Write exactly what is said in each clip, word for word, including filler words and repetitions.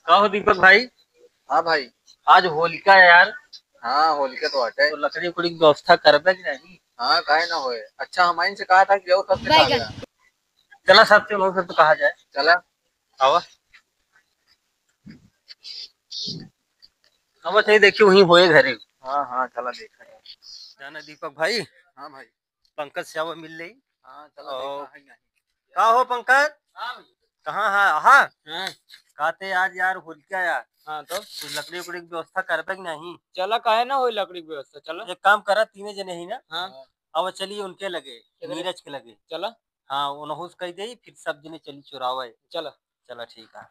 का हो दीपक भाई? हाँ भाई। आज होलिका है यार। हाँ, होलिका तो हटे। तो लकड़ी उकड़ी की व्यवस्था करबे कि नहीं? हाँ, काहे ना होए। अच्छा, हम इनसे कहा था कि वो कब तक आ गया? चला साहब, चलो फिर तो कहा जाए। चला। आवा। अब चाहिए देखिए वहीं होए घरे। हाँ, हाँ, चला देखा जाए। जाना दीपक भाई। हाँ भाई। पंकज से आवा मिल ले। हाँ, चला और देखा है नहीं। का हो पंकज? हाँ भैया। कहाँ है? हाँ। हाँ। कहते आज यार होलिका यार। हाँ तो? कुछ लकड़ी उकड़ी की व्यवस्था करबे कि नहीं? चला, काहे ना होई लकड़ी की व्यवस्था, चला। एक काम करा, तीने जने ही ना। हाँ। अब चलिए उनके लगे, किधर? नीरज के लगे। चला। हाँ, उनहू से कह दे, फिर सब जने चली चुरावे। चला। चला, ठीक है।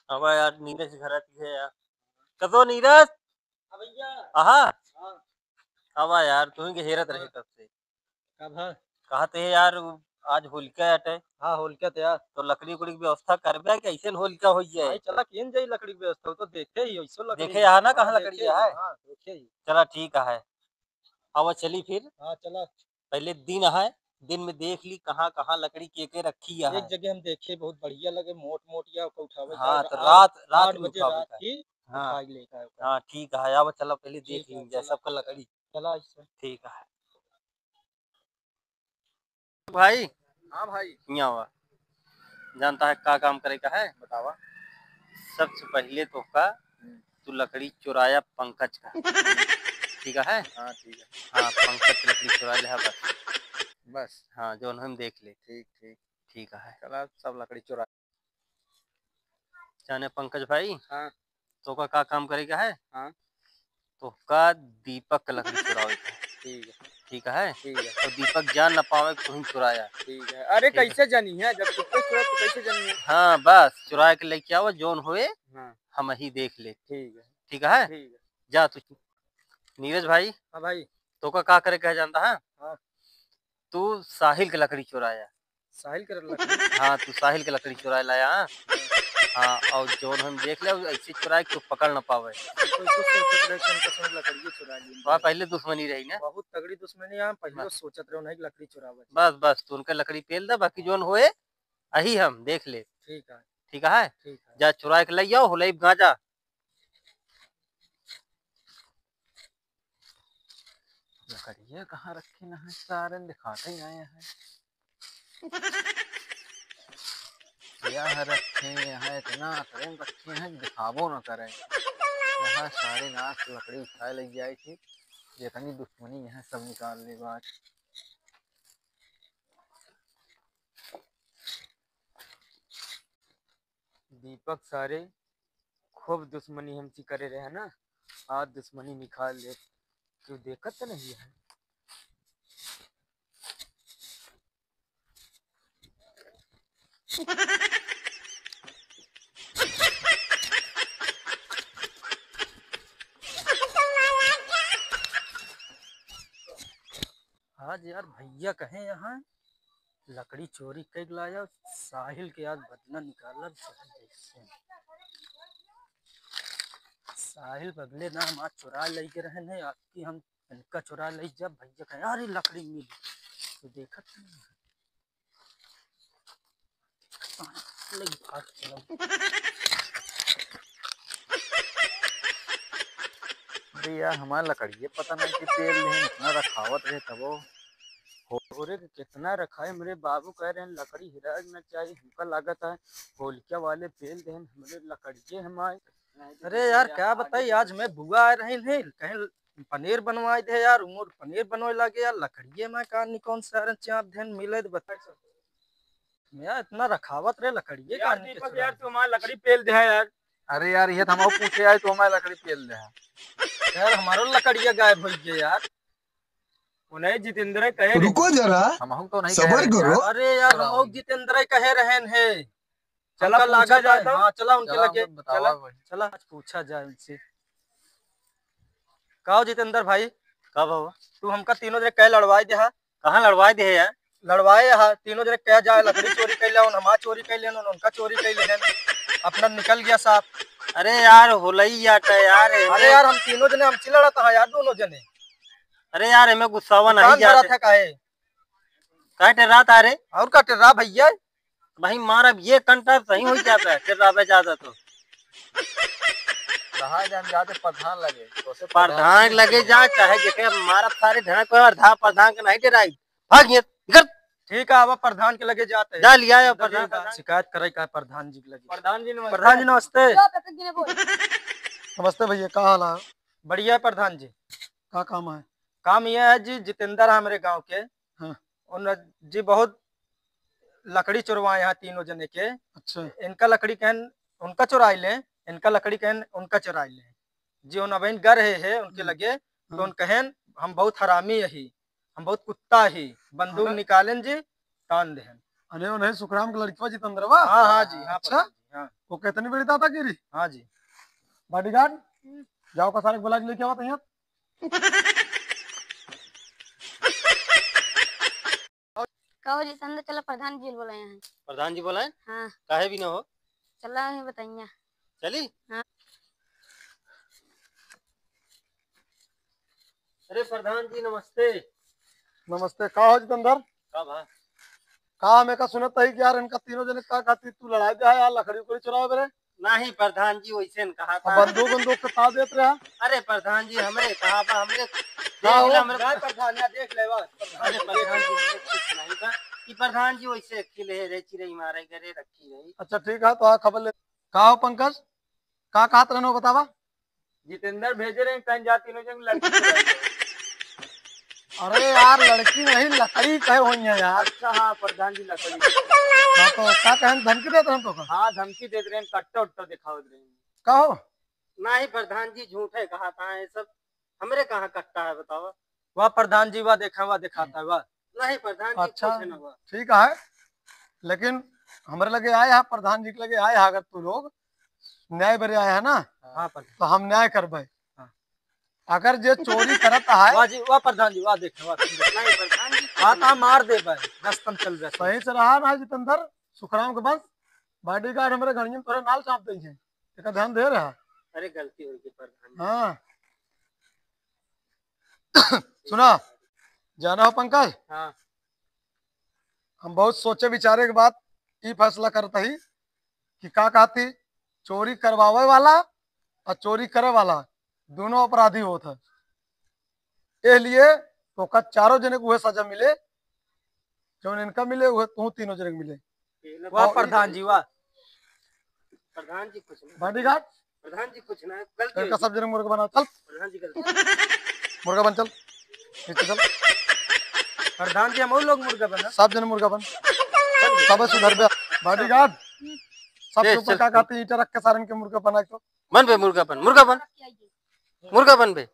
अब यार नीरज घर आती है यार। कतो नीरज? हाँ भैया। आहा। हाँ। अब यार, तुम्हें के हेरत रहे कब से। कब है? कहते हैं यार, आज होलिका आटे। हाँ, होलिका तो यार। तो लकड़ी उकड़ी की व्यवस्था करबे कि ऐसे होलिका हो जाए? भाई, चला, किन जाई लकड़ी की व्यवस्था, वो तो देखे ही, ऐसो लकड़ी देखे है। यहाँ ना, हाँ, कहाँ लकड़ी देखे है? ही, हाँ, देखे ही। चला, ठीक है। अब चली फिर। हाँ, चला। पहले दिन है, दिन में देख ली कहाँ कहाँ लकड़ी के के रखी है। एक जगह हम देखे, बहुत बढ़िया लगे, मोट मोट या ओके उठावे हाँ, का, तो आठ, रात, रात आठ में बजे उठावे रात का। की हाँ। उठा के लेके आए ओका। हाँ, ठीक है, अब चला पहले देख ठीक है, ली जाए चला। सबका लकड़ी। चला इससे। ठीक है। भाई। हाँ भाई। यहाँ आवा। जानता है का काम करे का है? बतावा। सबसे पहले तो का हम्म। तू लकड़ी चुराया पंकज का। ठीक है? हाँ, ठीक है। हाँ, पंकज की लकड़ी चुरा ले, हाँ, बस। बस? हाँ, जो हम देख ले। ठीक, ठीक। ठीक है। चला, सब लकड़ी चुरा। जाने पंकज भाई, हाँ। तोका का काम करे का है? हाँ। तोका दीपक के लकड़ी चुरावे का है। ठीक है। ठीक है? ठीक है। तो दीपक जान ना पावे कि तुहीं चुराया। ठीक है। अरे, ठीक है। कैसे जानी है? जब चुप्पे चुरा तो कैसे जानी है? हाँ, बस, चुरा के लेके आवा, जौन होए, हाँ। हम ही देख ले। ठीक है। ठीक है? ठीक है। जा तू। नीरज भाई, हाँ भाई। तोका का करे का है जानता है? हाँ। तू साहिल के लकड़ी चुराया। साहिल के लकड़ी? हाँ, तू साहिल के लकड़ी चुराए लाया, हाँ? हाँ, और जौन हम देख ले, ऐसे चुराए कि तू पकड़ ना पावे। तो इसको सोचत रहे कि उनका संग लकड़िए चुरा लिए। वहाँ पहले दुश्मनी रही ना? बहुत तगड़ी दुश्मनी है, हम पहले बस। सोचत रहे उन्हें कि लकड़ी चुरावे। बस, बस, तू उनका लकड़ी पेल दे, बाकी जौन होए, अही हम देख ले। ठीक है। ठीक है? ठीक है। जा चुराए के ले आओ, होलई गांजा। लकड़िया कहाँ रखे ना है, सारे दिखाते ही आए हैं। यह रखे हैं, इतना करें रखे हैं, दिखाबो न करें। यहाँ सारे नाश लकड़ी उठाए लग जाए थे, जितनी दुश्मनी यहाँ सब निकाल ले बात। दीपक सारे खूब दुश्मनी हमसे करे रहे ना, आज दुश्मनी निकाल ले, क्यों देखत तो नहीं है। आज यार भैया कहे यहाँ लकड़ी चोरी कइके लाया, साहिल के आज बदला निकालब साहिल से। साहिल बगले ना हम आज चुरा लेके रहे हैं, आज की हम इनका चुरा ले जब भैया कहे, "अरे लकड़ी मिली," तो देखत नहीं है। ले भाग चलो। अरे यार, हमार लकड़िए पता नहीं कि तेल नहीं, इतना रखावत रहे तबो। हो रे, कितना रखा है, मेरे बाबू कह रहे हैं लकड़ी हेराए ना चाहिए, हमका लागत है होलिका वाले पेल देहन हमरे लकड़िए हमारे। अरे यार, क्या बताई, आज मैं बुआ आए रही नहीं, कहीं पनीर बनवाई दे यार, उमर पनीर बनवाए लागे यार, लकड़िए में का निकौन सारे चाप देहन मिले तो बता। यार, इतना रखावत रे लकड़िए यार, का नहीं दीपक यार, तू हमार लकड़ी पेल दे है यार। अरे यार, ये तो हम पूछे आए, तू हमार लकड़ी पेल दे है। यार, हमारो लकड़िया गायब हो गया यार। उन्हें जितेंद्र कहे रुको जरा, हमहू तो नहीं सबर कहे करो। यार। अरे यार, चला हमहू उनके। जितेंद्र कहे रहन है। चला हमका पूछा लागत जाए है। तो। हाँ, चला उनके चला लगे। उनके बतावा चला, वही। चला, आज पूछा जाए उनसे। का हो जितेंद्र भाई? का बाबा? तू हमका तीनों जने कहे लड़वाए दे हा? कहाँ लड़वाए दे है यार? लड़वाए हा, तीनों जने कहे जाए लकड़ी चोरी कर ले, हमार चोरी कर लेन, उनका चोरी कर लेन, अपना निकल गया साफ। अरे यार, होलई यार, यार, अरे यार, हम तीनों जने हमसे लड़त हा यार, दोनों जने। अरे यार, एमे गुस्सावा नहीं कान भरा जाते। था काहे? का टेर्रात आ रे? और का टेर्रा भैया? भाई मार, अब ये कंटा सही हो जाता है, टेर्रावे ज्यादा तो। रहा जान जाते प्रधान लगे, तो से प्रधान लगे जा, चाहे जेके मारब सारे ढेर कोई और धा प्रधान के नहीं डेराई। भाग ये, निकल। ठीक है, अब प्रधान के लगे जाते हैं। जा लिया है प्रधान। शिकायत करे का प्रधान जी के लगे। प्रधान जी नमस्ते। प्रधान जी नमस्ते। नमस्ते भैया, का हाल है? बढ़िया है प्रधान जी। का काम है? काम यह है जी, जितेंद्र है हमरे गांव के। हाँ। उन जी बहुत लकड़ी चुरवाए हैं तीनों जने के। अच्छा। इनका लकड़ी कहन उनका चुराई ले, इनका लकड़ी कहन उनका चुराई ले। जी उन अबहिन गर है, है उनके हम्म। लगे, तो हाँ। उन कहन हम बहुत हरामी यही, हम बहुत कुत्ता ही, बंदूक अरे। निकालेन जी, तान देहन। अरे उन्हें सुखराम के लड़कवा जितेंद्रवा? हाँ, हाँ जी, हाँ, अच्छा? प्रधान जी, हाँ। वो कितनी बड़ी दादागिरी? हाँ जी। बॉडीगार्ड, जाओ का सारे को बुला के लेके आओ तो यहाँ। कहो जितेंद्र, चलो प्रधान जी बोलाए हैं। प्रधान जी बोलाए? हाँ। काहे भी ना हो? चला ही बताइया। चली? हाँ। अरे प्रधान जी नमस्ते। नमस्ते, का हो जितेंद्र? का भा? का हमें का सुनत है कि यार इनका तीनों जने का खातिर तू लड़ाई दे है यार, लकड़ी उकड़ी चुरावे रे? नहीं प्रधान जी, वैसे न कहा अब था। बंदूक बंदूक के ताव देत रहा। अरे प्रधान जी, हमरे कहा बा, हमरे का देख हो? ले, हमरे नहीं प्रधान, यहाँ देख ले बा। अरे प्रधान जी, हमरे कुछ नहीं बा। कि प्रधान जी वैसे अखिल है रे, चिरई मारे करे रखी रही। अच्छा ठीक है, तो आ खबर ले। का हो पंकज, का कहत रहनो बतावा? जितेंद्र भेजे रहे, कहीं जा तीनों जन लड़की चुराई लो। अरे यार, लड़की नहीं, लकड़ी कहे होई है यार। अच्छा, हाँ, प्रधान जी, लकड़ी। हाँ, तो का कहें, धमकी देत रहन तो का? हाँ, धमकी देत रहे, कट्टा उट्टा दिखावत रहे। का हो? नहीं, प्रधान जी, झूठे कहा था, ये सब हमरे कहाँ कट्टा है, बतावा? वाह, प्रधान जी, वाह, देखा, वाह, दिखाता है, वाह। नहीं, प्रधान जी, अच्छा, कुछ ना हुआ। ठीक है, लेकिन हमरे लगे आए हैं, प्रधान जी के लगे आए हैं, अगर तू लोग न्याय बरे आए हैं ना, हाँ, प्रधान। तो हम न्याय करबे। हाँ। अगर जे चोरी करत है वाह जी, वाह प्रधान जी, वाह देख, वाह। नहीं, प्रधान जी, हाँ, तो मार देबे, रस्तम चल रहा है। सही से रहा ना जितेंद्र, सुखराम के बंस, बॉडीगार्ड हमरे गणियन तोरे नाल चाप देई है, एका ध्यान दे रहा। अरे गलती हो गई प्रधान जी। हाँ। सुना, जाना हो पंकज? हाँ। हम बहुत सोचे विचारे के बाद ई फैसला करत ही कि का कहती, चोरी करवावे वाला और चोरी करे वाला दोनों अपराधी होत है। एह लिए तो का चारों जने को उहे सजा मिले, जौन इनका मिले, उहे तू तीनों जने को मिले। वाह प्रधान जी, वाह। प्रधान जी कुछ ना। बॉडीगार्ड? प्रधान जी कुछ ना, गलती इनका हो गई। सब जने मुर्गा बना, चल। प्रधान जी गलती। मुर्गा बन, चल। नीचे चल। प्रधान जी, हम और लोग मुर्गा बना। सब जने मुर्गा बन। सब सुधर गया। बॉडीगार्ड, सबसे ए, ऊपर चल। का कहती, ईंटा रख के सारन के मुर्गा बना के। बन बे मुर्गा बन, मुर्गा बन। मुर्गा बन बे।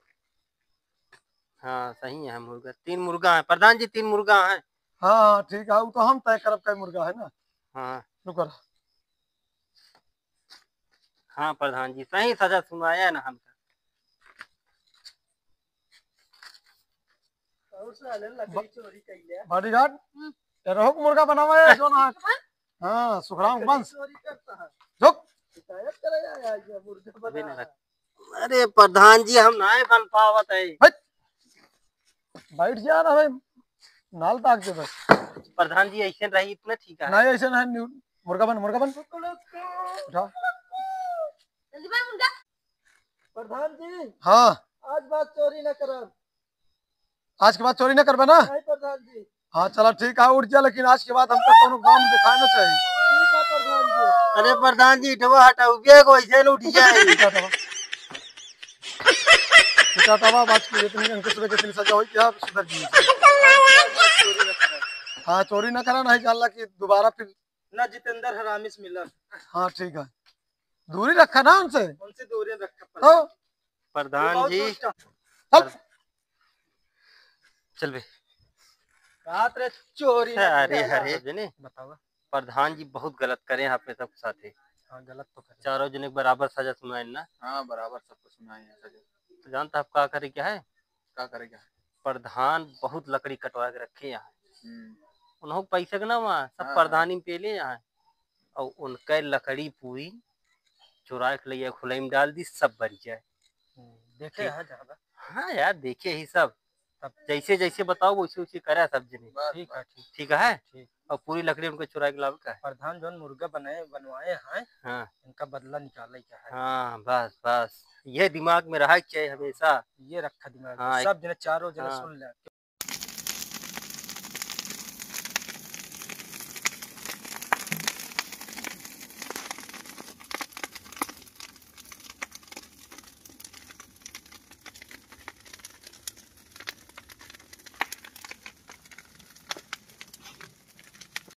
हाँ, सही है मुर्गा। तीन मुर्गा है। प्रधान जी, तीन मुर्गा है। हाँ, हाँ, ठीक है। वो तो हम तय करब कई मुर्गा है ना। हाँ। रुको रहा। हाँ, प्रधान जी, सही सजा सुनाया ना हमका। और साले लकड़ी ब-, चोरी कइले। बॉडीगार्ड, हम्म। ये रहो मुर्गा बनावा है, जो ना। हाँ, सुखराम लकड़ी बंस। चोरी करता है। झुक। शिकायत करे जा, या, या मुर्गा अबे बना ना है। रख। अरे प्रधान जी, हम नाय बन पावत है। हट। बैठ जा ना भाई, नाल ताक दे बस। प्रधान जी, ऐसे रही इतना ठीक है। नहीं, ऐसे नहीं, न्यू-, मुर्गा बन, मुर्गा बन। उठा। जल्दी बन मुर्गा। प्रधान जी, हाँ। आज बाद चोरी ना करब। आज के बाद चोरी ना करबे ना? नहीं प्रधान जी। हाँ, चला ठीक है, उठ जा, लेकिन आज के बाद हमका कोनो गाँव में दिखाए ना चाहिए। ठीक है प्रधान जी। अरे प्रधान जी, इटवा हटाओ, बेग वैसे न उठ जाए। इटा तवा। इटा तवा, बात की इतनी, इनके सुबह कितनी सजा हुई, क्या सुधर गई? हाँ, चोरी ना करा, नहीं जानला कि दोबारा फिर ना जितेंद्र हरामी से मिला। हाँ, ठीक है, दूरी रखा ना उनसे। उनसे दूरी रखा। तो प्रधान जी। चल। चल बे। रात रे चोरी ना अरे, किया। अरे। बतावा। प्रधान जी बहुत गलत करे हैं अपने सबके साथे। हाँ, गलत तो करे। चारों जने के बराबर सजा सुनाए ना। हाँ, बराबर सबको सुनाए हैं सजा। तो जानता आप का करे क्या है? का करे क्या है? प्रधान बहुत लकड़ी कटवा के रखे यहाँ। हम्म। उन्हों के पैसे के ना वहाँ, सब हाँ, हाँ। प्रधानी में पेले यहाँ। और उनके लकड़ी पूरी चुरा के लइया खुलई में डाल दी, सब बरी जाए। हम्म, देखे ठीक। हैं ज्यादा। हाँ यार, देखे ही सब। तब जैसे जैसे बताओ, वैसे वैसे करे सब जने। बस, ठीक है, बस। ठीक। ठीक है? ठीक। और पूरी लकड़ी उनको चुरा के लावे का है? प्रधान जौन मुर्गा बनाए, बनवाए हैं, हाँ। इनका बदला निकाले का है। हाँ, बस, बस। ये दिमाग में रहा के चाहिए हमेशा। ये रखा दिमाग में। हाँ, सब जने, चारों जने हाँ। सुन ले।